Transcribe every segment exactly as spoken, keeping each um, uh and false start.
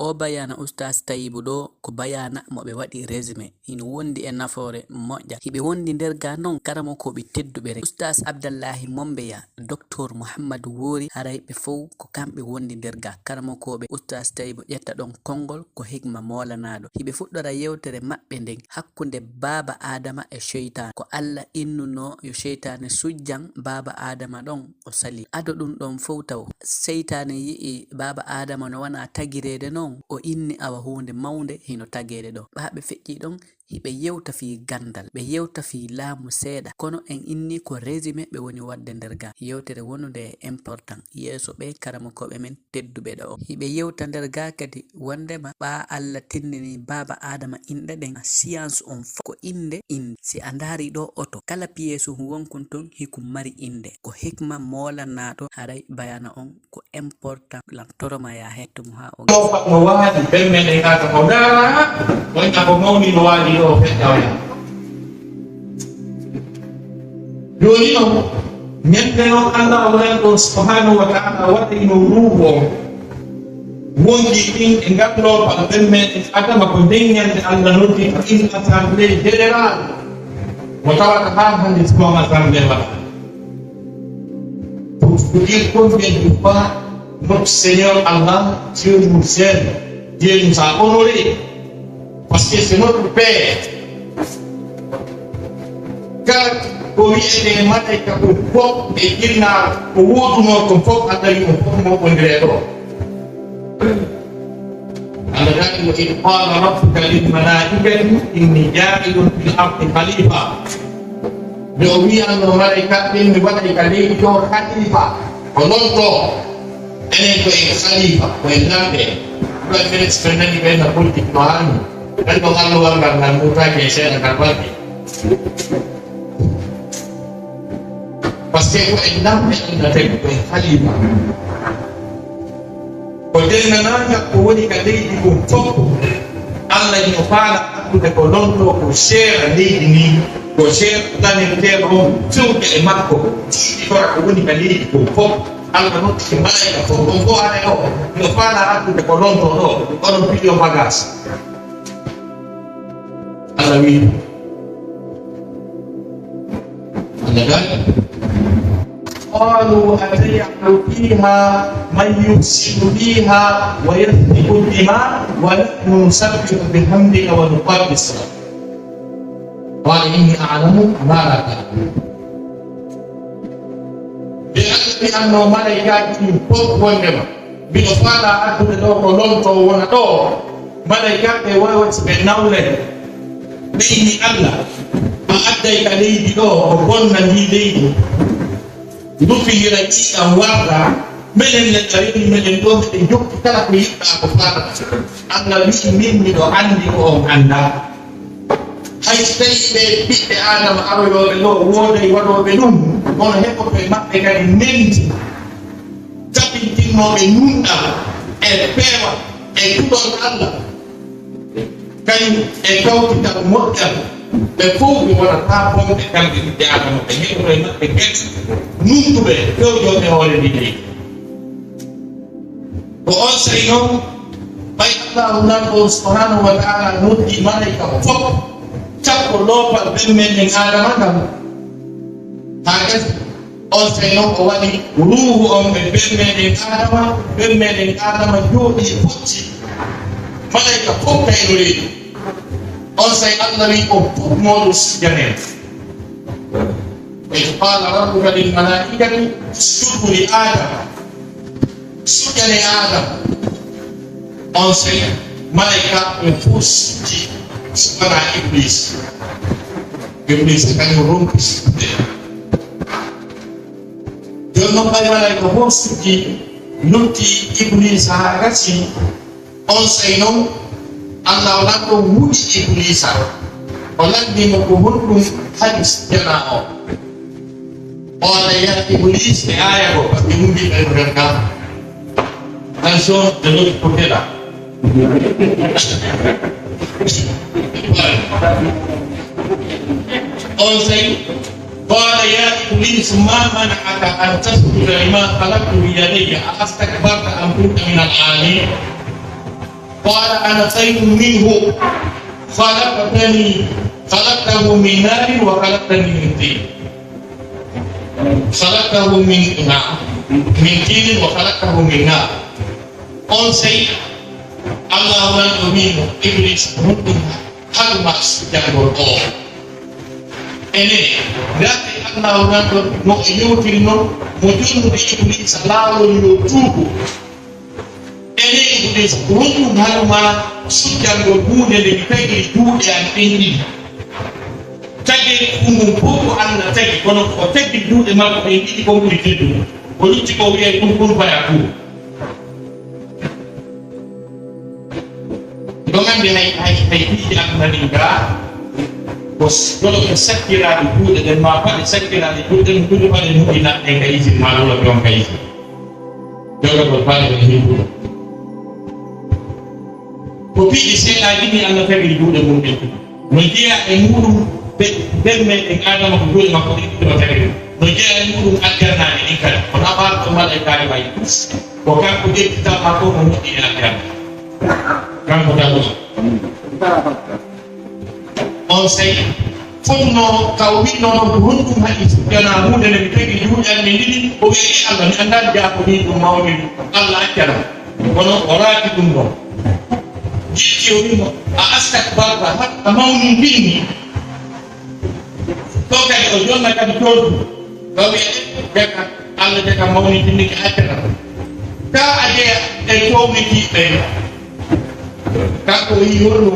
O bayaana Ustaas Tayibu ɗo ko bayaana mo ɓe waɗi résumé. Hino wondi e nafoore moƴƴa. Hiɓe wondi nder ga non karamokooɓe tedduɓe rek. Ustaas Abdallahi Mombeya, Doktor Muhammadu Woori, haray ɓe fow ko kamɓe wondi nder ga. Karamokooɓe Ustaas Tayibu ƴetta ɗon konngol ko hikma moolanaaɗo. Hiɓe fuɗɗora yewtere maɓɓe nden hakkunde baaba Aadama e seytaane. Ko Alla innunoo yo seytaane sujjan baaba Aadama ɗon, o sali. Ado ɗum ɗon fow taw, seytaane yi'i baaba Aadama no wona tagireede non, o inni awa huunde mawnde hino tageede ɗo. Ɓaa ɓe feƴƴi ɗon, hiɓe yewta fii ganndal, ɓe yewta fii laamu seeɗa. Kono en inni ko résumé ɓe woni waɗde nder ga. Yewtere wonunde e important yeeso ɓe karamokooɓe men tedduɓe ɗo. Hiɓe yewta nder ga kadi wondema ɓaa Alla tindini baaba Aadama inɗe ɗen, science on fow ko innde, innde. Si a ndaari ɗo oto, kala piyeesu wonkun ton hiku mari innde. Ko hikma moolanaaɗo haray bayaana on ko important lan toroma ya hettu mo ha o. Ɗo fa no waali, ɓen men e kaka ko ndaara, wonta ko mawni no waali ɗo feƴƴa wala. Jooni non, ñande non Allah o lanɗo subhanahu wa ta'ala waɗayno ruuhu on. Wondi ɗin e ngal loopal ɓen men e Adama ko nden ñande Allah noddi ko une assemblée générale. Mo tawata haa hannde si on assemblée waɗa. Pour vous dire combien de fois notre Seigneur Allah, Dieu nous aime, Dieu nous a honorés. Parce que c'est notre Père. Kala ko wi'etee malaika ko fof e jinnaar ko woodunoo ko fof a tawi on fof moɓondiree ɗo. Allah daɗi وإذ قال ربك للملائكة إني جاعل في الأرض خليفة. Nde o wi'anno malaika ɓen mi waɗay ka leydi ɗo khalifa, ko lonto. Enen ko en khalifa, ko en lamɓe. Ɗo e fere si ɓe nani ɓen na politique no haani. Ɓen ɗo ngalluwal ngal ngal mutaaki e seeɗa ngal balɗe. Parce que ko en lamɓe Allah tagi ko en khalifa. Ko dennanaangal ko woni ka leydi kon fof. Allah ino faala addude ko lonto ko seera leydi ndin, ko seera danirteeɗo on fewde e makko, jiiɗitora ko woni ka leydi kon fof. Allah noddi malaika fof, on fof hare o, ino faala addude ko lonto ɗo, onon piɗo bagage. Allah wi'i ɗum. Allah daali. قالوا أتجعل فيها من يفسد فيها ويسفك الدماء ونحن نسبح بحمدك ونقدس لك. قال إني أعلم ما لا تعلمون. Ɓe Allah wi'anno malaikaaji ɗin fof wondema, miɗo faala addude ɗo ko lonto wona ɗo. Malaikaaɓe wawa si ɓe nawle. Ɓe inni Allah, a adday ka leydi ɗo ko bonna ndi leydi. Rufindira ƴiiƴam warta, menen neɗɗo rewi meɗen ɗo, meɗen jokki kala ko yiɗɗa ko faala. Allah wi'i min miɗo andi ko on anda. Hay so tawii ɓe ɓiɓɓe Aadama aroyooɓe ɗo wooday waɗooɓe ɗum, kono heɓoto e maɓɓe kadi nenti, tabintinnooɓe nunɗal e peewal e duɗal Allah, kañum e kawtital moƴƴal, ɓe fof ɓe wonata bonɓe kamɓe ɓiɓɓe Aadama, ɓe heɓoto e maɓɓe kadi nunɗuɓe fewjooɓe hoore ndi leydi. Ko on saa'i noon, ɓay Allaahu Lanɗo on subhaanahu wa ta'aalaa noddi malaa'ika o fof, cappo loopal ɓen meɗen Aadama ngal. Haa gasi, on saa'i noon o waɗi ruuhu on e ɓen meɗen Aadama, ɓen meɗen Aadama jooɗii focci. Malaa'ika fof kayɗo reedu. On saa'i Allah wi'i on fof mooɗon sujjanee. إذ قال ربك للملائكة اسجدوا لآدم. Sujjanee Aadama. On saa'i malaa'ika ɓen fof sujji, si wanaa Ibliisa. Ibliisa kañum ronki sujjude. Jooni noon ɓay malaa'ika fof sujji, lutti Ibliisa haa gasi. On saa'i noon, Allah o lanɗo wuɗi Ibliisa. O lanndii mo ko honɗum haɗi sujjanaa o. Qaala yaa Ibliis, e aaya ko, parce que ɗum mbiɗa e nder kam. Attention, de l'autre côté là. On saa'i, قال يا إبليس ما منعك أن تسجد لما خلقت بيدي أستكبرت أم كنت من العالين. قال أنا خير منه خلقتني خلقته من نار وخلقتني من طين. خلقته من نار، من طين وخلقته من نار. Onsay Allahu nan o wi'i mo, Iblis, honɗum haɗu ma sujjangol o? Ene, ndaarɗe Allahu nan ɗon no o yewtiri non, mo jonnude Iblisa laawol yo tuubu. Ene Iblisa, honɗum haɗu ma sujjangol huunde nde mi tagiri juuɗe am ɗen ɗiɗi? Tagiri ɗum ɗum fof ko Allah tagi, kono ko tagiri juuɗe makko ɗen ɗiɗi kon ɓuri teddude. Ko lutti ko wi'ay ɗum kun faya kun. Ɗon anndi hay, hay, hay piiji aduna ɗin gaa, ko s-, ɗo ɓe sakkiraaɓe juuɗe ɗen, maa paɗe sakkiraaɗe juuɗe ɗen, kuɗi paɗe moƴƴinaaɗe ɗen ka Isiri, maa ɗo ɓe on ka Isiri. Jogagol paɗe ɗen himbuɗo. Ko piiji seeɗaaji ɗi Allah tagiri juuɗe mum ɗen. No jeyaa e muuɗum be-, bemmeeɗen Aadama ko juuɗe makko ɗen ɗiɗi o tagiri. No jeyaa e muuɗum aljannaaji ɗin kadi. Kono a ɓaarɗo waɗa e kaari wayi. Ko kanko ƴetti tan haa fof no moƴƴi e aljanna. Kanko tan ɗum. Onsay, fotnoo ka o wi'noo ɗon ko honɗum haɗi sujjanaa huunde nde mi tagi juuɗe am ɗen ɗiɗi, o wi'i, "Ee Allah, mi anndaa jaakoɗii ɗum mawni Allah accana." Kono o raaki ɗum ɗon. Jitti o wi'i mo, "A astakbarta, a mawnintini." Ɗo kadi o jonna kadi toldu. Ɗo wi'ete jaka, Allah jaka mawni tinni ki accata. Ka a jeya e towni ki ɓen. Kanko o yi holno.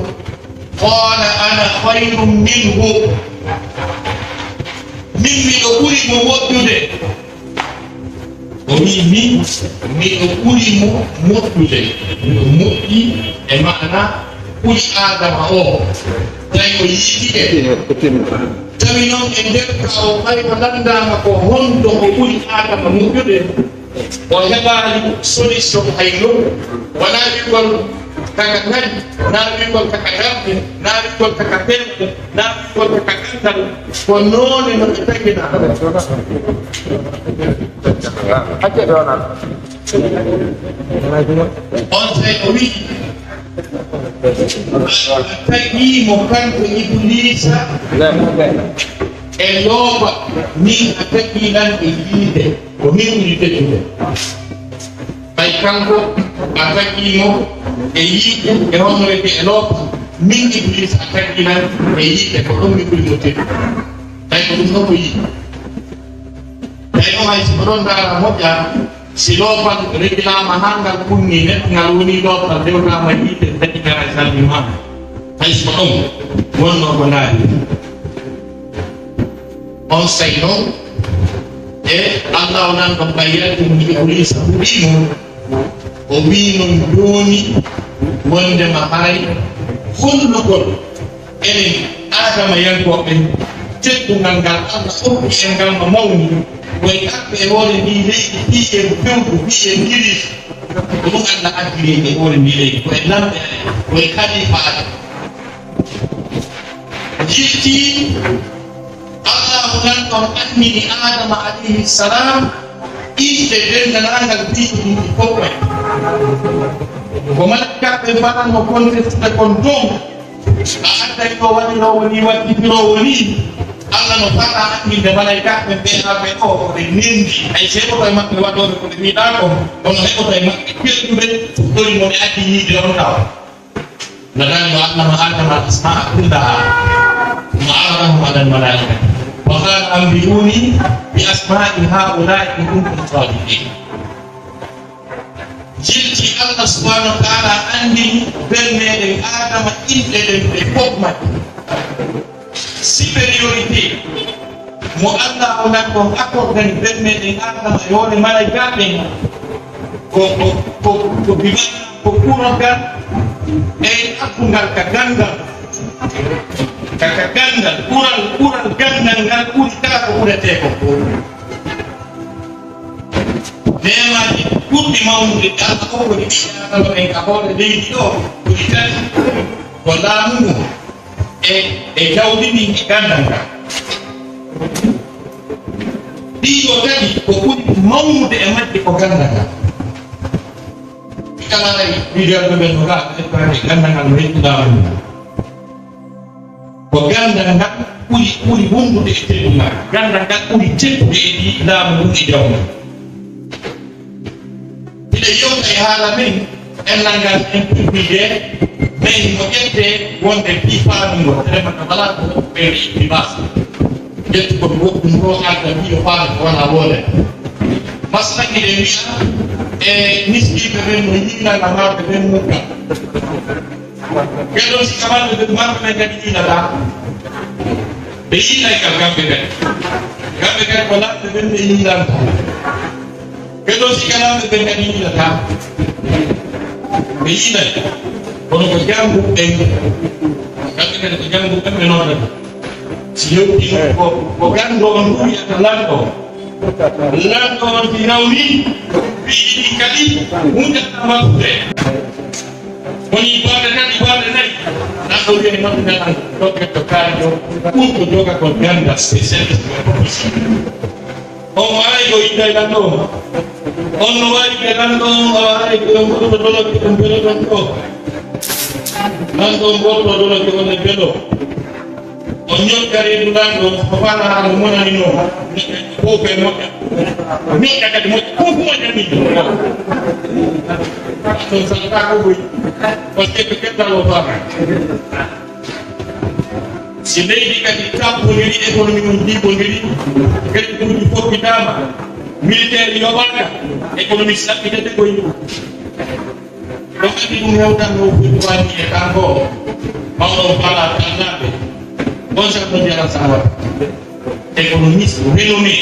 Qala ana khayrun minhu. Min miɗo ɓuri mo woɗɗude. O wi'i, "Min, miɗo ɓuri mo moƴƴude, miɗo moƴƴi e maana ɓuri Aadama o." Tawi o yiiti e. Tawi noon e nder ka o ɓay o lanndaama ko honto o ɓuri Aadama moƴƴude, o heɓaali solution hay noon. Wonaa wi'gol taka nayi, naa wi'gol taka darde, naa wi'gol taka peewde, naa wi'gol taka ganndal, ko noone no ɓe tagina. Onsay o wi'i, a tagii mo kanko Ibuliisa e loopa, min a tagii lan e yiide, ko min ɓuri teddude. Ɓay kanko a tagii mo e yiide, e honno wiyetee e loopa, min Ibuliisa a tagii lan e yiide, ko ɗum mi ɓuri mo teddude. Tawi ko ɗum ɗo ko yiɗi. Tawi noon hay si ko ɗon ndaara moƴƴa, si loopal regilaama haa ngal kunni, neɗɗo ngal woni loopal, rewtaama yiite, daɗi ngara salmi ma. Hay si ko ɗon wonnoo ko ndaari. Onsay noon, e Allah o nan ɗon ɓayyatini Ibuliisa huɗii mo, o wi'i noon jooni wondema haray hollugol enen Aadama yankooɓe, teddungal ngal Allah okki en ngal no mawni, ko e kamɓe e hoore ndii leydi, fii en fewdu, fii en kiris. Ko ɗum Allah addi leydi e hoore ndii leydi, ko e lamɓe, ko e kalifaaɓe. Yiltii, Allahu nan ɗon annini Aadama alayhi salam, innde denndanangal piiji ɗin ɗi fof en. Ko malaikaaɓe mbaɗanno kontestude kon ton, a adday ɗo waɗiroowo ni, waɗitiroowo ni. Allah no fata anninde malaikaaɓe ɓe arɓe ɗo, ko ɓe nendi. Hay si heɓoto e maɓɓe waɗooɓe ko ɓe mbiɗaa ko, kono heɓoto e maɓɓe kelɗuɓe, fuɗɗori mo ɓe addi yiide on tawa. Nadani wa allama Adama al-asma'a kullaha, thumma aradahum ala al-mala'ika. Wa qala anbi'uni bi asma'i ha'ula'i in kuntum sadiqin. Jilti Allah subhanahu wa ta'ala anndini bee meeɗen Aadama inɗe ɗen ɗe fof majje. Supériorité mo Allah o nan ɗon accordani bee meeɗen Aadama e hoore malaikaaɓe ɓen ko, ko, ko, ko bi maana ko kural ngal e ɗaɓɓungal ka ganndal. Ka, ka ganndal, ɓural, ɓural ganndal ngal ɓuri kala ko ɓuretee kon. Neemaaji ɓurɗi mawnude ɗi Allah okkori ɓii Aadama ɓen ka hoore leydi ɗoo ko ɗi tati, ko laamu ngun e, e jawdi ndin e ganndal ngal. Ɗii ɗoo tati ko ɓuri mawnude e majje ko ganndal ngal. Kala e leader ɓe ɓen no gaa ɓe ɓe ganndangal no heɓi laamu ndu. Ko ganndal ngal ɓuri, ɓuri wondude e teddungal. Ganndal ngal ɓuri teddude e ɗi laamu ndu e jawdi. Hiɗen yewta e haala men, enɗan ngal en publie, mais himo ƴettee wonde fii faamingo, tele mbaɗa walaa ko ɓe itti bas. Ƴettugol goɗɗum ɗo adda mbiyo faami ko wona woode. Masala hiɗen wi'a e miskiiɓe ɓen no yiilana mawɓe ɓen mugga. Ɓen ɗon si kamalɓe ɓen mawɓe ɓen kadi yiilata. Ɓe yiilay kam kamɓe kadi. Kamɓe kadi ko lamɓe ɓen ɓe yiilanta. Ɓe ɗo si kalamɓe ɓe kadi yiɗata. Ɓe yiɗay. Kono ko janngu ɓen. Kamɓe kadi ko janngu ɓen ɓe noddata. Si yewti ko, ko ganndo on ɗum wiyata lanɗo. Lanɗo on si nawni, piiji ɗi kadi, hunjata makkude. Woni balɗe tati, balɗe nayi. Lanɗo wiya e makkude an, dokke to kaari ɗo. Ɗum ko jogagol ganndal spécialiste e professionnel. On aray ko yiɗay lanɗo on. On no wawi ɓe lanɗo on, o aray ko ɓe mboɗo doloke ɓe mbelo ɗon ɗo. Lanɗo on mboɗo doloke on e mbelo. On ñoƴƴa reedu lanɗo on, ko fala haala monani noon. Fof ɓe moƴƴa. Ñoƴƴa kadi moƴƴa. Fof moƴƴa min. Ɗum salta ko ɓuri. Parce que ɓe kettal o fama. Si leydi kadi tampondiri, économie mum jimbondiri, kadi ɓurɗi fof ɓitaama, militaire yoɓaaka, économie saɓɓitete koye mum. Ɗum addi ɗum hewtan no foti waɗi e kanko, mawɗo o fala tannaɓe, on sax no jara sawa. Économiste renommé,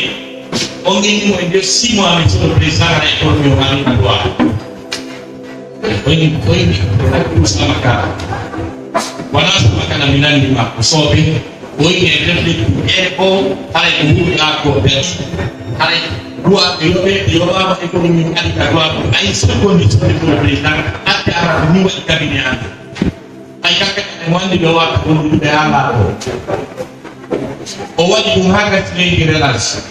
on inni mo e nder six mois, monsieur le président, a économie o mari droit. Koyni, koyni, koyni, Samakara. Wona Samakara mi nanndi ma, ko soobe. Koyni e nder leydi e ko, haray ko wuurɗaa ko daɗi. Haray duwaaɓe yoɓe, yoɓaama économie kadi ka duwaaɓe. Ay, seul condition de président, atte ara ko ni waɗi cabinet an. Ay, kakka kadi mo anndi ɓe waɗa ko ɗum ɓe ala ko. O waɗi ɗum haa gasi leydi relance.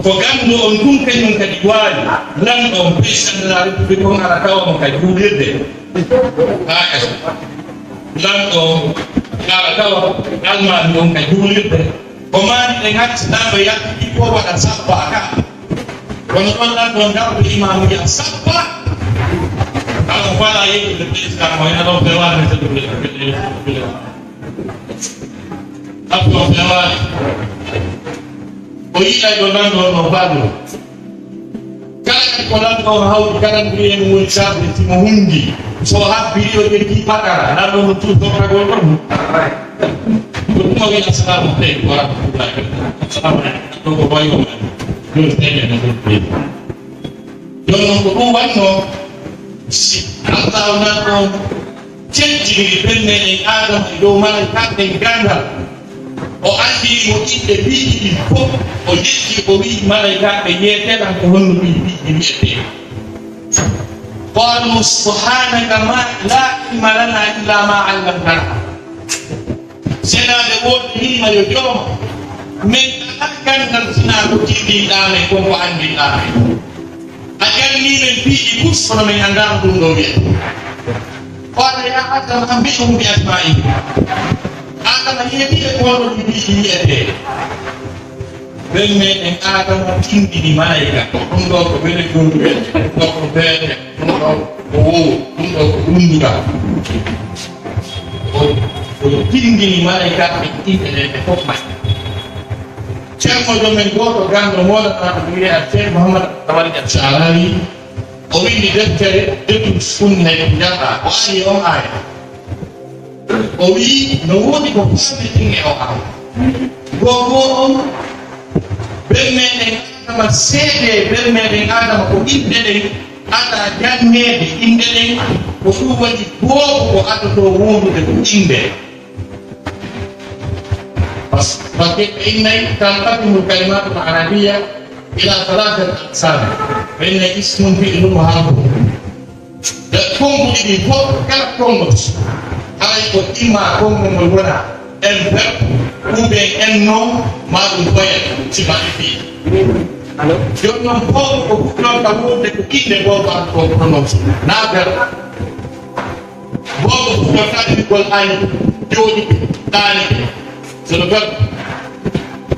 Ko ganndo on tun kañum kadi waawi lanɗo on, président de la république on ara tawa mo ka juulirde. Haa gasi. Lanɗo on ara tawa almaami on ka juulirde. Ko maani ɗen hacci lanɗo yaltiti ko waɗa sappa ka. Kono ɗon lanɗo on darto imaamu ya sappa. Kala ko faala yettude président o ena ɗon fewaani. Ɗaɓɓi o fewaani. O yiɗay ɗo lanɗo on no faɗo. Kala kadi ko lanɗo on hawti calendrier mum woni sarde, si mo hunndi. So habbiri o ƴetti ɓakara, lanɗo on no tuu sottagol ɗon. Ko ɗum o wiya, "Assalamu aleykum wa rahmatullahi wa barakatuh." Assalamu aleykum. Ɗo ko wayo man. Ɗum seeɗa no ɗum ɓeydi. Jooni noon ko ɗum wannoo, si Allahu nan ɗon teddiniri ben meɗen Aadama e dow malaykaaɓe ɓen ganndal, o anndini mo inɗe piiji ɗin fof, o yejji, o wi'i malaykaaɓe, "Yeetee lan ko honno ɗii piiji ɗin wi'etee." Qaalu subhaanaka ma, laa ilma lana illa ma allamtana. Senaaɓe woodaniima yo jooma, min alaa ganndal sinaa ko tiiɗinɗaa men, kon ko anndinɗaa men. A jannii men piiji fof, kono min anndaa ko ɗum ɗoo wiyata. Qaala yaa Aadama, anbi'hum bi asmaa'ihim. Aadama yeetii ɓe ko honno ɗii piiji wiyetee. Ben meɗen Aadama tinndini malayka, ɗum ɗoo ko wele jolduwel, ɗum ɗoo ko beete, ɗum ɗoo ko wowo, ɗum ɗoo ko ɗunndugal. O, o tinndini malaykaaɓe ɓen inɗe ɗen ɓe fof majji. Ceerno men gooto ganndo moolanaɗo mi wi'e Cheikh Mouhammad Abdou Wali Al Sha'rawi, o winndi deftere Detul Sunna e Jaka, o ari on aaya. O wi'i no woodi ko faamitin e o aaya. Gooto on, ben meɗen Aadama seedee, ben meɗen Aadama ko inɗe ɗen, Aɗa janneede innde ɗen, ko ɗum waɗi gooto ko adotoo wondude ko innde. Pas-, parce que ɓe innay tanqasimul kalimatul arabiya ila salasati aqsam. Ɓe innay ismun, fi'lun wa harfun. Nde konnguɗi ɗi fof, kala konnguɗi, haray ko imma konngol ngol wona un verbe, ou bien un nom, ma ɗum voyelle, si mbaɗi fii. Jooni noon, boobo ko fuɗɗorta wonde ko innde boobo an ko prononce. Naa ber. Boobo fuɗɗorta innugol ani, jooɗi, ɗaani. So no ber.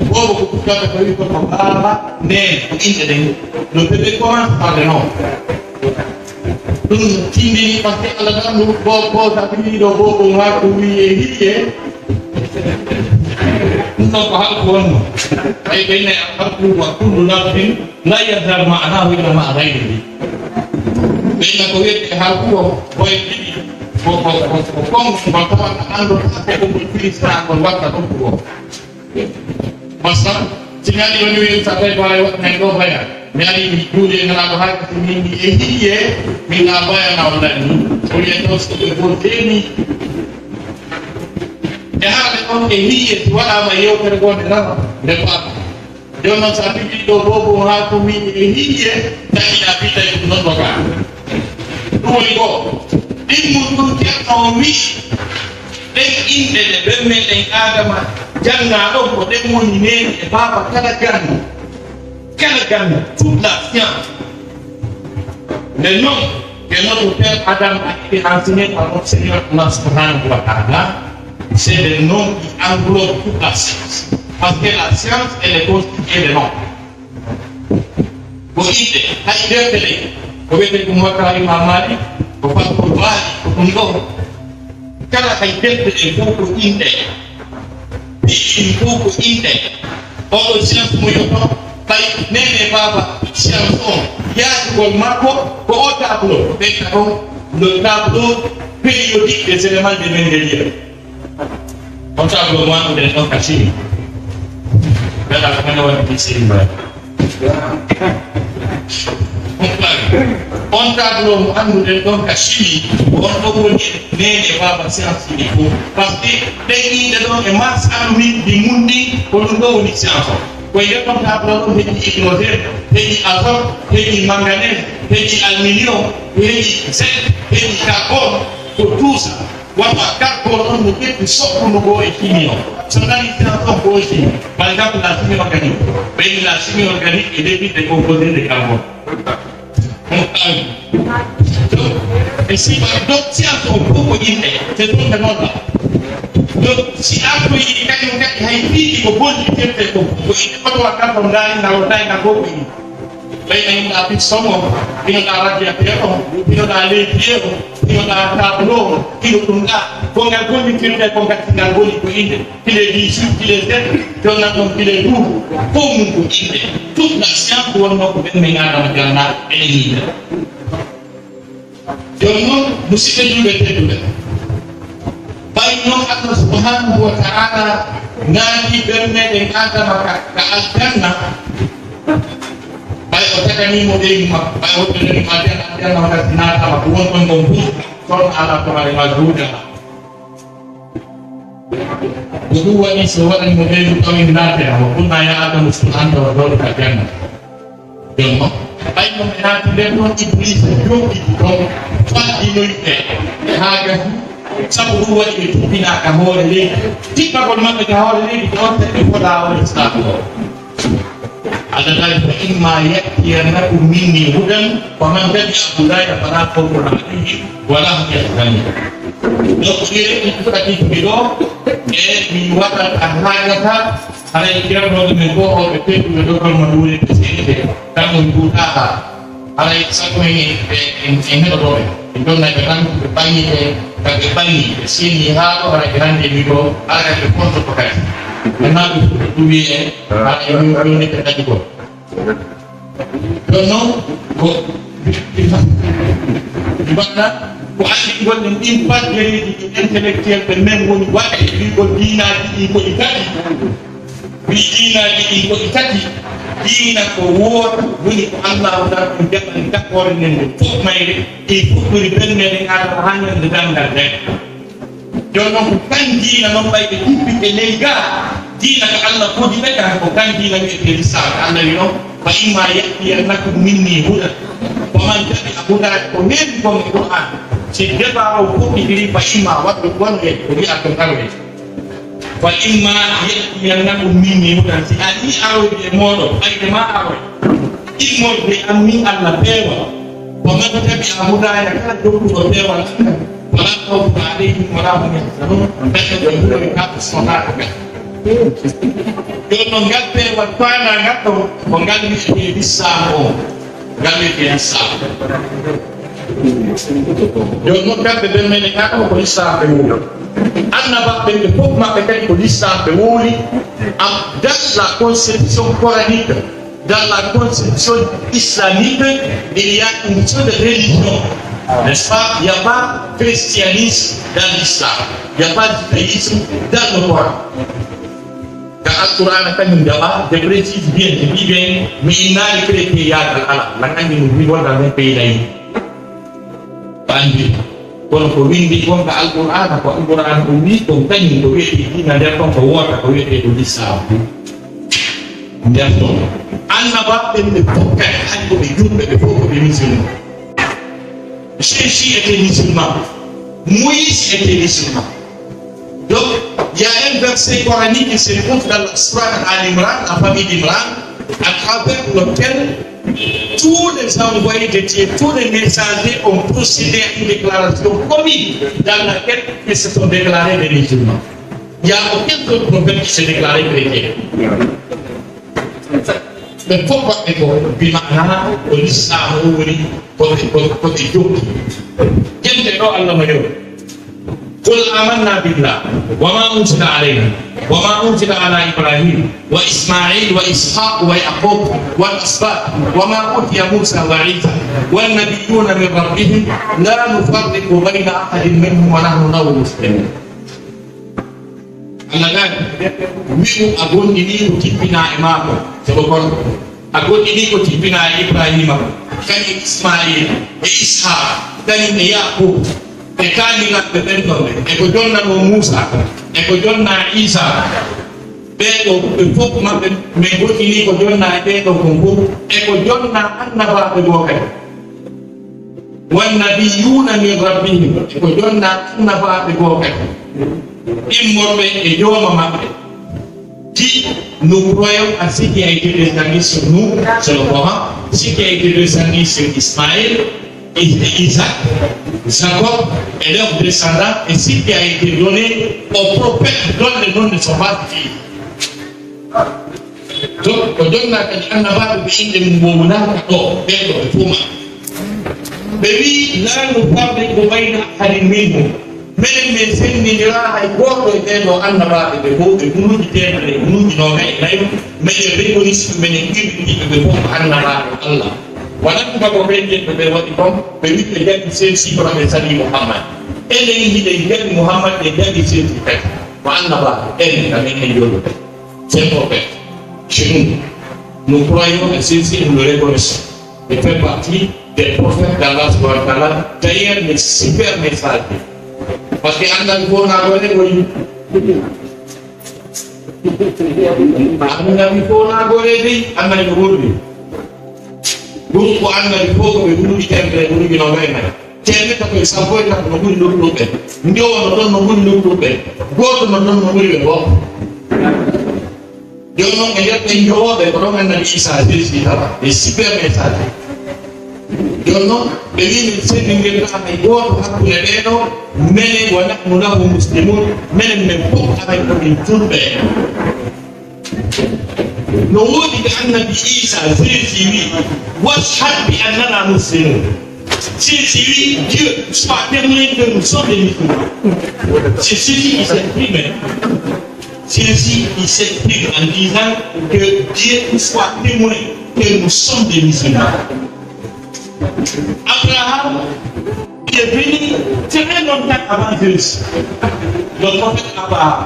Boobo ko fuɗɗorta ko wi'etee ko baaba, neen, ko innde ɗen. Le bébé commence par le nom. Ɗum tindini, parce que Allah tan ɗum boobo, boobo, sa tindini ɗo boobo, maa ko wi'i e hiye. Ɗum ɗon ko halku wonno. Ay ɓe ne halku wa kullu lafzin la yazhar ma'anahu illa ma'a ghayrihi. Ɓe ne ko wiyetee halku o, boye ɗiɗi. Ko, ko, ko, ko konngol ngol tawa a anndaa ko ngol firi, sina ngol watta ɗum ko. Masala, si mi ari woni weeru sa tawi bawa waɗa hen ɗo baya. Mi ari mi juuli e ngalaaɗo haala, si min mi e hiye, min na baya na walla ni. O wiya ɗo so ɓe gol teemi. E haala ɗon e hiye, si waɗaama yewtere goo nde nana, nde faama. Jooni noon, so a tigi ɗo boobo haa ko min e hiye, tawi a bitay ɗum noon ɗo gaa. Ɗum woni ko, ɗimmun ɗum Ceerno o wi'i, ɗen inɗe ɗe ɓen meɗen Aadama janngaa ɗon, ko ɗen woni neene e baaba kala ganndo, kala ganndo, toute la science. Nde noon, que notre père Adam a été enseigné par notre Seigneur Allah subhanahu wa ta'ala, c'est des noms qui englobent toute la science. Parce que la science, elle est constituée de noms. Ko inɗe, hay defte ɗe, ko wiyetee ɗum Muwatta Imam Malik, ko Fathul Bari, ko ɗum ɗo. Kala hay defte ɗe fof ko inɗe. Piiji ɗin fof ko inɗe. Oɗo science mo yotto, ɓay neene baaba science o, yaajugol makko ko o tableau, ɓeyta ɗon le tableau périodique des éléments de Mendeleev. On tableau mo annduɗen ɗon ka Chine. Mbeɗa ko mene woni ɗi Chine mbaɗi. On tableau mo annduɗen ɗon ka Chine, on ɗon woni neene baaba science ɗi fof. Parce que ɗen inɗe ɗon e masse atomique ɗi mun ɗin, ko ɗum ɗo woni science o. Ko e nder ɗon tableau ɗon heɓi hydrogène, heɓi azote, heɓi manganèse, heɓi aluminium, heɓi zinc, heɓi carbone, ko tout ça. Wata carbone on no ƴetti soɓɓuno goo e chimie on. So nani science on ko chimie. Par exemple, la chimie organique. Ɓeyni la chimie organique est décrite et composée de carbone. On parle. Donc, et si par donc science on fof ko inɗe, c'est donc non là. Donc, si artoyi kañum kadi hay piiji ko bonni terte ko fof ko inɗe, koto wa carbone ndaari na o tawi na fof ko inɗe. Ɓay na hino ɗaa piston on, hino ɗaa radiateur on, hino ɗaa levier on, hino ɗaa tableau on, hino ɗum ɗaa. Ko ngal gollitirte ko ngal, ngal woni ko inɗe. Kile dix, kile sept, jonnan ɗon kile douze. Fof mum ko inɗe. Toute la science wonnoo ko ɓen men Aadama jannaa enen yimɓe. Jooni noon, musidɓe julɓe tedduɓe, ɓay noon Allah subhanahu wa ta'ala naati ɓernde meɗen Aadama ka, ka aljanna, ɓay o taganiimo ɓeygu makko, ɓay o ɓernde mo aljanna, aljanna o kasi naataama ko won ɗon ɗon fof, kono alaa ko mari ma juuɗe ma. Ko ɗum waɗi so waɗani mo ɓeygu tawi naate, o kunna ya Aadama uskun anta wa zawjuka aljanna. Jooni noon, ɓay no ɓe naati nder ɗon, Ibliisa jooɗii ɗon, faddinoyi ɓe haa gasi, sabu ɗum waɗi ɓe tuppinaa ka hoore leydi. Tippagol maɓɓe ka hoore leydi, ko on tagi fotaa on Islaam ɗo. Allah tawi, "Fa imma ya'tiyannakum minni hudan, faman tabi'a hudaya fala khawfun alayhim wala hum yahzanun." Donc, ɗi rewɓe ɗi fuɗɗa tigi ɗo, e mi waɗat a haajata, haray ceernooɓe men goo, ɓe tedduɓe ɗo, kono no ɗuurete seeɗa, tan no njuutaaka. Haray sago men en, en, en, en heɗotooɓe. En jonnayɓe tan, ɓe ɓaŋi ɓe, kamɓe ɓaŋi, ɓe seeni haa ɗo, haray ɓe hannde mi ɗo, haray ɓe kontoto kadi. Ɓe naa ɓe fuɗɗa ɗum wi'e, haray min jonnete kadi goo. Ɗon noon ko mbaɗa ko anndingol en ɗin faggereeji ɗi intellectuel ɓe men woni waɗde e wi'gol diinaaji ɗi ko ɗi tati. Wi diinaaji ɗi ko ɗi tati. Diina ko wooto woni ko Allaahu tan on jaɓani takkoore nden nde fof mayre ɗi fuɗɗori belle meɗen Aadama haa ñande darngal nden. Jooni noon ko kan diina noon ɓay ɓe jippi e ley gaa. Diina ka Allah fodi ɓe kan ko kan diina wi'etee Lislaam. Ka Allah wi noon, "Fa imma ya'tiyannakum minni hudan." Ko man tabi'a hudaa ko heewi kon e Qur'aan. Si départ o fuɗɗitiri, "Fa imma" waɗɗo wonu e ko wi'a ko ngaroye. Wa imma ya'tiyannakum minni hudan, si a ni aroyde e mooɗon, ɓayde ma aroy. Immorde an min Allah peewal. Wa man tabi'a hudaya, kala jokkuɗo peewal an kan, fala khawfun alayhim wala hum yahzanun. Ɓen ɓe huloy ka ɓe sonaaka ɓen. Jooni non ngal peewal faandaa ngal ɗon, ko ngal wi'etee Lislaamu on. Ngal wi'etee Lislaamu. Jooni non kamɓe ɓen men e kala ko Lislaamu ɓe woni. Annabaaɓe ɓen ɓe fof maɓɓe kadi ko Lislaamu ɓe woni. Am, dans la conception coranique, dans la conception islamique, il y a une seule religion, n'est-ce pas? Il n'y a pas christianisme dans l'islam, il n'y a pas judaïsme dans le Coran. Ka Alqur'aana kañum jaɓaa, je précise bien, je dis bien, mi innaali chrétienaagal alaa, lan anndi no wi wonda men pays laïque. Ko anndi. Kono ko winndi kon ka Alqur'aana, ko Alqur'aana o wi kon kañum ko wi'etee diina nder ton ko woota, ko wi'etee ko Lislaamu. Nder ton. Annabaaɓe ɓen ɓe fof kadi, hay ko ɓe juulɓe, ɓe fof ko ɓe musulman. Jésus était musulman. Moïse était musulman. Donc, il y a un verset coranique qui se trouve dans la sourate Al Imran, la famille d'Imran, à travers lequel tous les envoyés de Dieu, tous les messagers ont procédé à une déclaration commune dans laquelle ils se sont déclarés des musulmans. Il n'y a aucun autre prophète qui s'est déclaré chrétien. Ɓe fof maɓɓe ko bi maana ko Lislaamu o woni ko ɓe, ko, ko ɓe jokki. Jemde ɗo Allah no yori. قل آمنا بالله وما أنزل علينا وما أنزل على إبراهيم وإسماعيل وإسحاق ويعقوب والأسباط وما أوتي موسى وعيسى والنبيون من ربهم لا نفرق بين أحد منهم ونحن له مسلمون. Allah daali, wi'u a gomɗinii ko jippinaa e maako, sabu kon a gomɗinii ko jippinaa e Ibraahiima, kañum e Ismaa'iila, e Ishaaq, kañum e Yaaquub, e kaaniraaɓe ɓen ɗon ɓe, e ko jonnanoo Muusaa, e ko jonnaa Iisaa. Ɓee ɗoo ɓe fof maɓɓe, men gomɗinii ko jonnaa e ɓee ɗoo kon fof, e ko jonnaa annabaaɓe goo kadi. والنبيون من ربهم, ko jonnaa annabaaɓe goo kadi, immorɓe e jooma maɓɓe. Dit, nous croyons à ce qui a été descendu sur nous, sur le Coran, ce qui a été descendu sur Ismaël, Is-, Isaac, Jacob et leurs descendants, et ce qui a été donné aux prophètes dont les noms ne sont pas écrits. Donc, ko jonnaa kadi annabaaɓe ɓe innde mum wowlaaka ɗoo, ɓee ɗoo ɓe fof maɓɓe. Ɓe wi'i, "لا نفرق بين أحد منهم." Menen men senndindiraa hay gooto e ɓee ɗoo annabaaɓe ɓe fof, ɓe guluuji teemedere e guluuji noogay e nayo, meɗen reconnaître, meɗen qirri ɓe fof ko annabaaɓe Allah. Wonaa tuma ko ɓeen yimɓe ɓe waɗi kon, ɓe wi'i ɓe njaɓi ceux-ci kono ɓe salii Muhammad. Enen hiɗen njaɓi Muhammad, en njaɓi ceux-ci kadi. Ko annabaaɓe, enen kam enen njoɗo. Ces prophètes, chez nous, nous croyons à ceux-ci, nous le reconnaissons. Il fait partie des prophètes d'Allah subhanahu wa ta'ala. D'ailleurs, les super messagers. Parce que annabi fof naa ko regoyi. Annabi fof naa ko regoyi, annabi ko ɓurɗi. Ɗum ko annabi fof ko ɓe ɓurɗi temedere, ɓurɗi noogay e nayo. Teemedde ko e sappo e tati no ɓuri luttuɓe. Njowo no ɗon no ɓuri luttuɓe. Gooto no ɗon no ɓuri ɓe fof. Jooni noon, e nder ɓen njowooɓe, ko ɗon annabi Iisaa Jeesi tawa, e super message. Jooni noon, ɓe wii, "Min senndindirtaa hay gooto hakkunde ɓee ɗoo, menen, ونحن له مسلمون, menen men fof amen ko min juulɓe." No woodi ko annabi Iisaa Jeesi wii, "واشهد بأننا مسلمون." Si, si wii, "Dieu soit témoin que nous sommes des musulmans." C'est celui qui s'exprime. Celui-ci, il s'exprime en disant que Dieu soit témoin que nous sommes des musulmans. Abraham, il est venu très longtemps avant Jésus. Le prophète Abraham.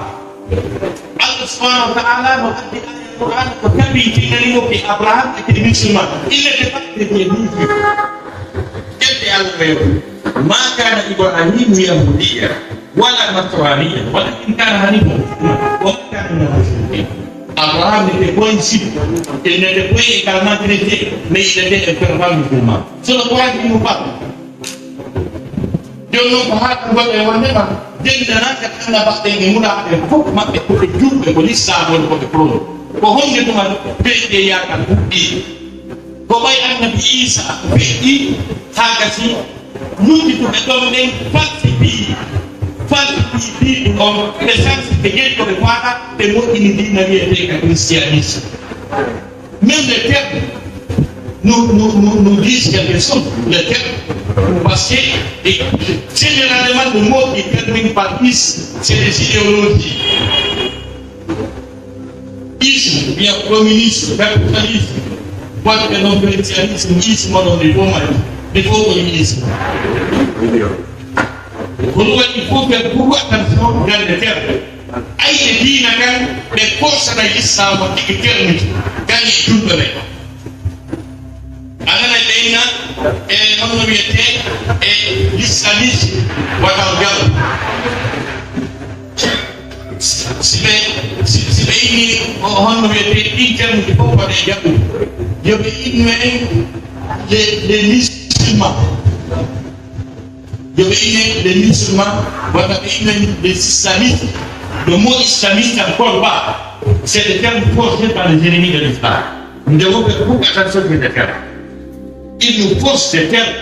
Allah subhanahu wa ta'ala no addi aya Qur'an ko tabitinani mo que Abraham était musulman. Il n'était pas chrétien ni juif. Ƴetti Allah ɓe, "ما كان إبراهيم يهوديا ولا نصرانيا ولكن كان حنيفا مسلما وما كان من المشركين." Abraham n'était point juif, il n'était point également chrétien, mais il était un fervent musulman. C'est le Coran qui nous parle. Jooni noon ko haa ɗum waɗa e wonde ma Denndaangal annabaaɓe ɓen e nulaaɓe ɓen fof maɓɓe ko ɓe juulɓe, ko lislaamu woni ko ɓe prôné. Ko honde tuma ɓe ɓe yaakar fuɗɗii? Ko ɓay annabi Iisa feƴƴi haa gasi, luttituɓe ɗon ɓen falsifié, falsifié diina on, ɓe sansi ɓe jeyi ko ɓe faala, ɓe moƴƴini diina wi'eteeka christianisme. Même les termes, nous, nous, nous, nous disent quelque chose, les termes. Parce que, et, généralement, le mot qui termine par is, c'est les idéologies. Isme, ou bien communisme, capitalisme, quoi que non, christianisme, isme, non, il faut mal, il faut communisme. Ko ɗum waɗi, il faut faire beaucoup attention dans les termes. Ayɓe diina kan, ɓe korsana lislaamu tigi termiti, kan e julɓe ɓe. A nanay ɓe inna, e, honno wiyetee, e, l'islamisme, wata o jalo. Si ɓe, si, si ɓe inni, o, honno wiyetee, ɗin termiti fof wata e jaɓude. Yo ɓe innu en les, les musulmans. Yo ɓe inne les musulmans, walla ɓe inne les islamistes. Le mot islamiste encore bas, c'est le terme forgé par les ennemis de l'islam. Nde woɓɓe kuɓɓata sogirde terme. Ils nous forcent des termes.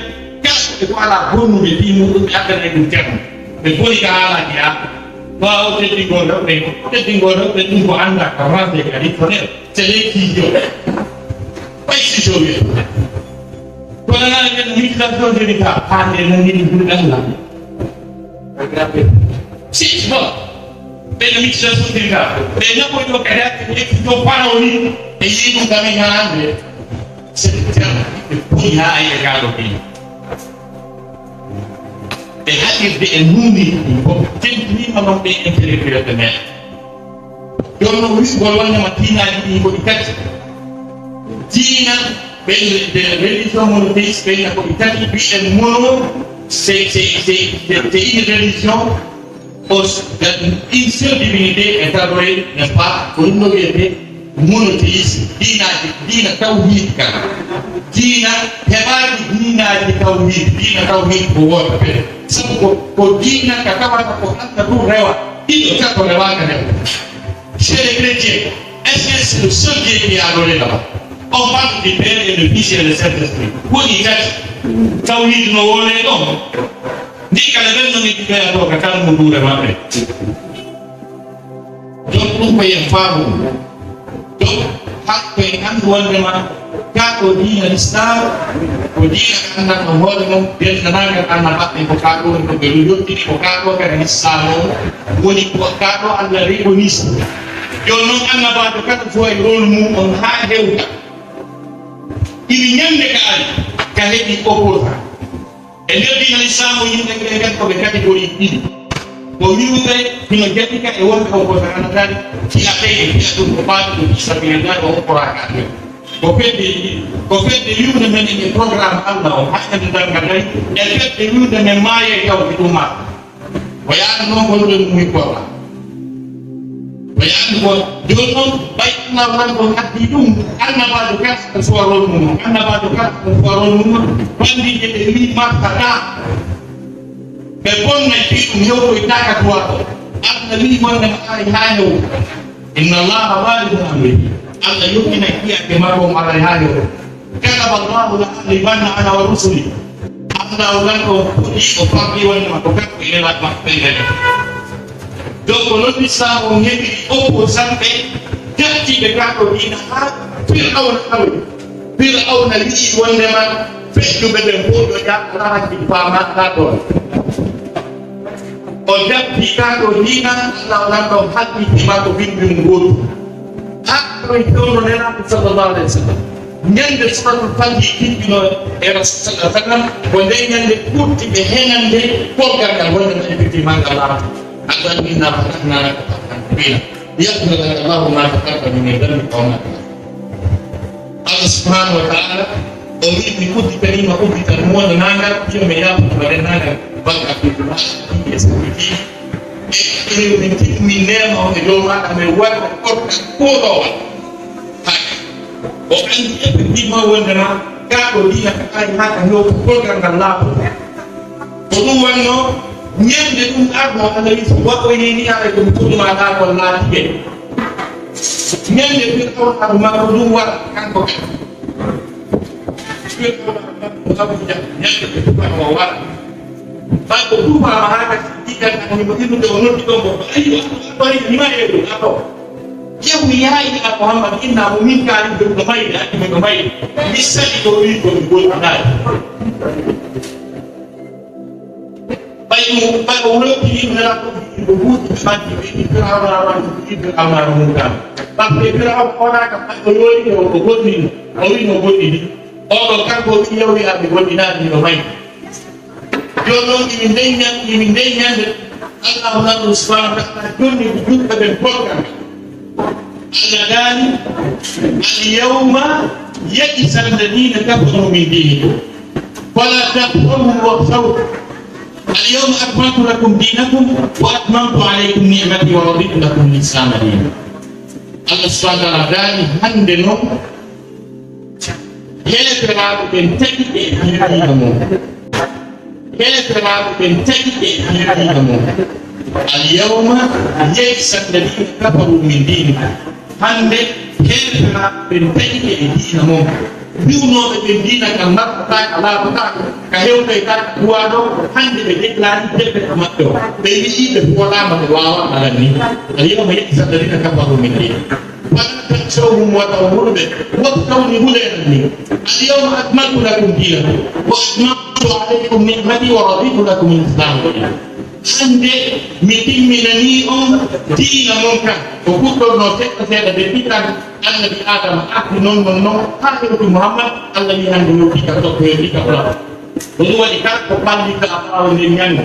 Kala ɓe ko alaa bonnude ɗi muɗum ɓe addana e ɗum terme. Ɓe boni ka haalaaji haa ɓaawo teddingol rewɓe, teddingol rewɓe ɗum ko annda ko français kadi ko nder. C'est les studios. Ɓay si jowi. Kono nana ɓen mixation de rita, hande nan ni ɗum ɗan la. Si, bon. Ɓen mixation de rita. Ɓe naɓo ɗo kadi ake ƴetti to parawni. E yiɗum kami hande. C'est le terme. Ɓe boni ha ay e gaɗo ɓe. Ɓe haɗirde e nuni ɗum ko tentinima non ɓe intellectuel ɓe men. Jooni noon, wisgol wonnde ma diinaaji ɗi ko ɗi tati. Diina, ɓen, ɓen religion monothéiste, ɓen ko ɗi tati, mbiɗen mono, c'est, c'est, c'est, c'est, c'est une religion aux, une seule divinité est adorée, n'est-ce pas? Ko ɗum no wiyetee monothéisme. Diinaaji, diina tawhiid kan. Diina heɓaaki diinaaji tawhiid. Diina tawhiid ko wooto kadi. Sabu ko, ko diina ka tawata ko Allah ɗum rewa. Ɗiɗo, tato rewaaka nder. Chez les chrétiens, est-ce que c'est le seul Dieu qui est adoré là-bas? On parle du Père et le Fils et le Saint-Esprit. Woni tati. Tawhiid no woolee ɗon. Ndi kala ɓen no ngi ɓeya to ka kalmu duure maɓɓe. Donc ɗum ko yen faamu ɗum. Donc, hakko en anndu wondema kaa ɗo diina Lislaam, ko diina ko anndanɗo hoore mum, denndanaagal annabaaɓe ko kaa ɗo woni ko ɓe yottini, ko kaa ɗo kadi Lislaam on woni, ko kaa ɗo Allah rekonisi. Jooni noon annabaajo kala jowa e rôle mum on haa hewta. Iri ñannde ka ari, ka heɓi opposant. E nder diina Lislaam, yimɓe ɓe kadi ko ɓe catégorie ɗiɗi. Ko wi'uɓe hino jaɓi ka e wonɓe opposant, ana kadi fiya ɓe e fiya ɗum ko ɓaati ɗum fi sabilillah o opporaaka ɗum. Ko fedde, ko fedde wi'ude men e programme Allah o, hakkande darnga dari, e fedde wi'ude men maaye jawdi ɗum ma. O yaani noon ko ɗum muy ko. O yaani ko, jooni noon, ɓay Allah wonani ko addi ɗum, annabaajo kala ko suwarol mum, annabaajo kala ko suwarol mum, bandiije ɓe wi'i martata. Ɓe bonna fii ɗum hewtoytaaka duwaaɗo. Allah wi'i wonde ma aray haa hew. Inna Allaha balighu amrihi. Allah yottinay kiyaake makko on aray haa hew. Kataba Allahu la aghlibanna ana wa rusuli. Allah o lan ko fuɗi o faɓɓi wonde ma ko kanko e nelaaɓe makko ɓen kadi. Donc, non Lislaam on heɓi opposant ɓe jattiiɓe kaa ko diina haa Fir'awna awi. Fir'awna wi'i wondema feƴƴuɓe ɓen fof yo jaaɓo laranji faama kaa toon. O jatti kaa ɗo diina, Allah o lanɗo halɓi maa ko binndi mum gootu. Haa ɗo e fewndo Nelaaɗo sallallahu alayhi wa sallam. Ñande Suratul Fatihi tippino e Rasul sallallahu alayhi wa sallam, ko nde ñande ɓurti ɓe henande korgal ngal wonde no e binndi maa ngal laata. Allah inna fatahna laka fathan mubina. Liyaghfira laka Allahu ma taqaddama min dhanbika wa ma ta'akhkhara. Allah subhanahu wa ta'ala, o wi'i, mi udditanima uddital moɗanaangal, yo mi yaafude waɗanaangal bakkaatuuji ma, ɗi e sabuuji. E, e min tinni neema on e dow maɗa, min waɗa korka koɗowa. Hay. O anndi effectivement wondema, kaa ko diina ka ari haa ka hewta korka ngal laaɓa. Ko ɗum wannoo, Ñande ɗum arno, Allah wi, so waɗɗoyni ni, aray ko mi fuɗɗuma ɗa kon laatike. Ñande Fir'awna makko ɗum wara kanko kadi. Fir'awna makko Abu Jahl, ñande ɓe tufa o wara. Ɓay ko tufa ma haa kasi ɗiɗan ani mo innude o noddi ɗon ko, "Ayi, aɗo, aɗo, aɗo, ima yeru, aɗo." Yehu yayi a Muhammad, inna mo min kaari ɗum ɗo mayde, andi mi ɗo mayde. Mi sali ɗo wi ko mi goɗɗinaade. Ɓay ɗum, ɓay o wonti yimɓe Nelaɗo, ko buuti ɓe ɓanti ɓe, Firawna ɓanti ɓe, Firawna ɗum kam. Parce que Firawna oɗa kam, ɓay o yoori ɗo, o goɗɗini, o wi no goɗɗini. Oɗo kanko wi, yewi a ɓe goɗɗinaade, mi ɗo mayde. Jooni noon, imi ndeññan, imi ndeññande, Allahu Lanɗo subhanahu wa ta'ala jonni ko juɗɓe ɓen poggal. Allah daali, "Al-yawma ya'isa alladhina kafaru min dinikum. Fala takhshawhum wakhshawni. Al-yawma akmaltu lakum dinakum wa atmamtu alaykum ni'mati wa raditu lakum al-islama dina." Allah subhanahu wa ta'ala daali, hannde noon, heeferaaɓe ɓen taƴi ɓe e diina mon. Heeferaaɓe ɓen taƴi ɓe e diina mon. Al-yawma ya'isa alladhina kafaru min dinikum. Hannde, heeferaaɓe ɓen taƴi ɓe e diina mon. Mbi'unooɓe ɓen diina ka marɗataake, laaɓataake, ka hewtoytaake, duwaaɗo, hannde ɓe déclaré defet ka maɓɓe o. Ɓe wi'i ɓe foolaama, ɓe waawaama lan ni. Al-yawma ya'isa alladhina kafaru min dinikum. Fala takhshawhum, wata on hulu ɓe. Wakhshawni, hulee lan ni. Al-yawma akmaltu lakum dinakum wa atmamtu alaykum ni'mati wa raditu lakum al-islama dina. Hannde mi timminanii on diina mon kan. Ko fuɗɗornoo seeɗa seeɗa nde pitan Annabi Aadama arti non, non, non, haa hewti Muhammad, Allah wi hannde yewti ka tokkoyee ka ɓura. Ko ɗum waɗi kala ko ɓallita ɓaawo nden ñannde.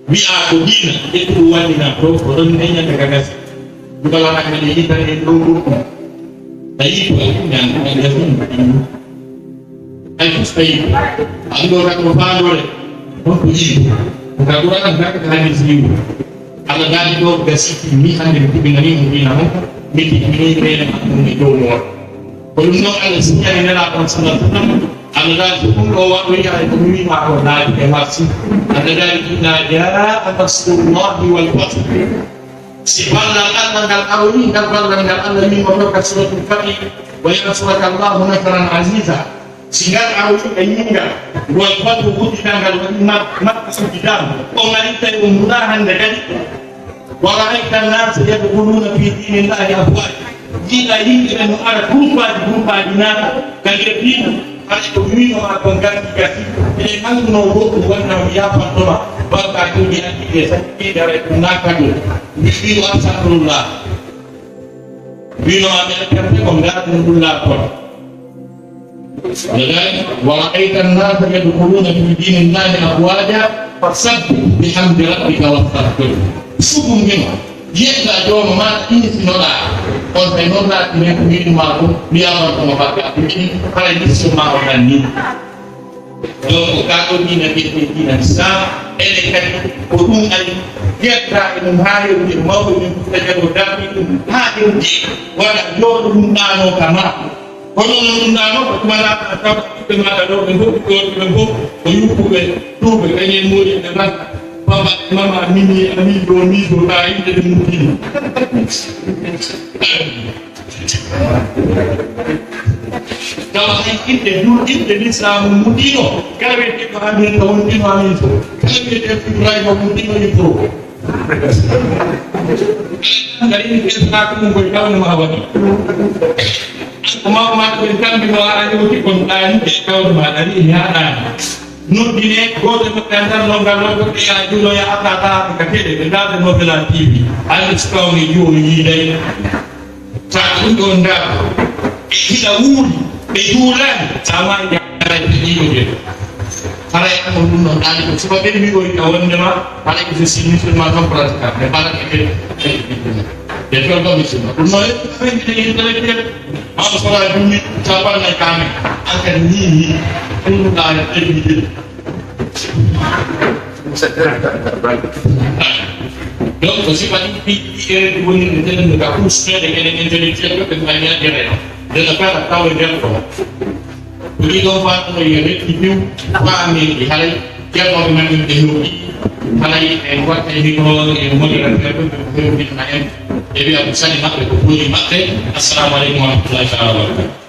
Wi'a ko diina, ƴettu ɗum waɗɗina to, ko ɗon ne ñande ka gasi. Ɗum kala hannde ne yita e dow ɗum. A yii ko e ɗum ñande ka gasi. Ay fus tawi. An ɗo tan ko faandoore. Honto yiɗi? Ko ka Qur'an tan, ko ka hadis yiwu. Allah daali ɗo gasi, mi hannde mi tibinani mo diina mo. Mi tibini meɗen hakkunde dow mo. Ko ɗum noon Allah siñani Nelaaɗo on sallallahu alaihi wasallam. Allah daali so ɗum ɗo waɗɗoytaade ko mi wi'ma ko naati e marsi. Allah daali, "Iza jaa nasrullahi wal fath." Si ballal Allah ngal aroyi, ngal ballal ngal Allah wi'no ɗo ka Suratul Fath, "Wa yansuraka Allahu nasran aziza." Si ngal aroyi e ñinngal, wal fathu, uddital ngal waɗi Mak-, Makka uddital, on ari tawi on nulaa hannde kadi. Wa ra'ayta an-nasa yadkhuluna fi dinillahi afwaja. Jiiɗa yimɓe ɓe no ara guruppaaji guruppaaji naata ka nder diina. Hay ko wiino ma kon nganndi gasi. Eɗen annduno woɗɗum wonno mi yaafanto ma. Bakkaatuuji addi e sakkiiɗe ara ɗum naata ɗum. Mbi-, mbiɗo astahfirullah. Wiino ma mi accante ko ngaɗa ɗum ɗum laaɓ kon. Wa ra'ayta an-nasa yadkhuluna fi dinillahi afwaja fasabbih bihamdi rabbika wastaghfirhu. Suɓu ngeno, yetta Joomi ma, insinoɗa. On tawi noon laaɓi men ko wiɗi ma ko, mi yaafanto ma bakkaatu ɗin, haray mission ma o ɗanni. Donc, ka ɗo diina wi'etee diina Islam, enen kadi ko ɗum ari, yetta e mum haa hewti, mawɓe men fuɗɗa jago darni ɗum haa hewti, waɗa jooɗo ɗum ɗaano ka ma. Kono no ɗum ɗaano ko tuma laaɓa a tawa ɓiɓɓe maaɗa ɗo ɓe fof, ɓiɓɓe ɓe fof ko yuppuɓe, tuuɓe, kañum e moƴƴi ɓe mbaɗa. Papa e mama, mimi, ami, yo miijo, ka yimɓe ɓe muttini. Tawa hay inɗe jul-, inɗe lislaamu muɗɗiino, kala wiyeteeɗo Aminata wonɗino Aminata, kala wiyeteeɗo Ibrahima wonɗino Ibro. Kala ɗum kadi ɓe ɓesnaa ko ɗum koye tawde ma waɗi. An ko mawɓe maɗa ɓen tammbino a ani o kikkon ɗaani e tawde ma ɗaani e ñaaɗaani. Noddine gooto e maɓɓe anndal nongal waɗi ko ɓe yaa juulo yaa attaata ka télé ɓe ndaarde Novela T V. Alaa so tawni juulo yiiday. Sa ɗum ɗon ndaar. E hiɗa wuuri, ɓe juulaani. Sa maayi, haray ɓe ɗiɗo ɓe. Haray an on ɗum ɗon ɗaani ko suka ɓen wi'oyta wondema, haray ko si musulman tan pratique, mais bala ɓe ɓe, ɓe, ɓe, ɓe tolno musulman. Ɗum noon, ɓe ɓe intellectuel. An so a juuli, sa ɓanna kaame, an kadi ni, ni. Ɗum ɗaani, ɗum ɗaani. Donc, si waɗi ɓiɓɓe woni ɓe telen ka usmeede enen intellectuel ɓe ɓe mbaña jere. Ndena kala tawa nder ko. Ko ɗiɗo faatuno yo lekki piw, faami ɗi haray, ceerno ɓe mbaɗi ɓe yowɗi. Haray en watte micro e modérateur ɓe ɓe ɓe en e wiya ko sali maɓɓe ko boni maɓɓe. Assalamu aleykum wa rahmatullahi taala wa barakatuh.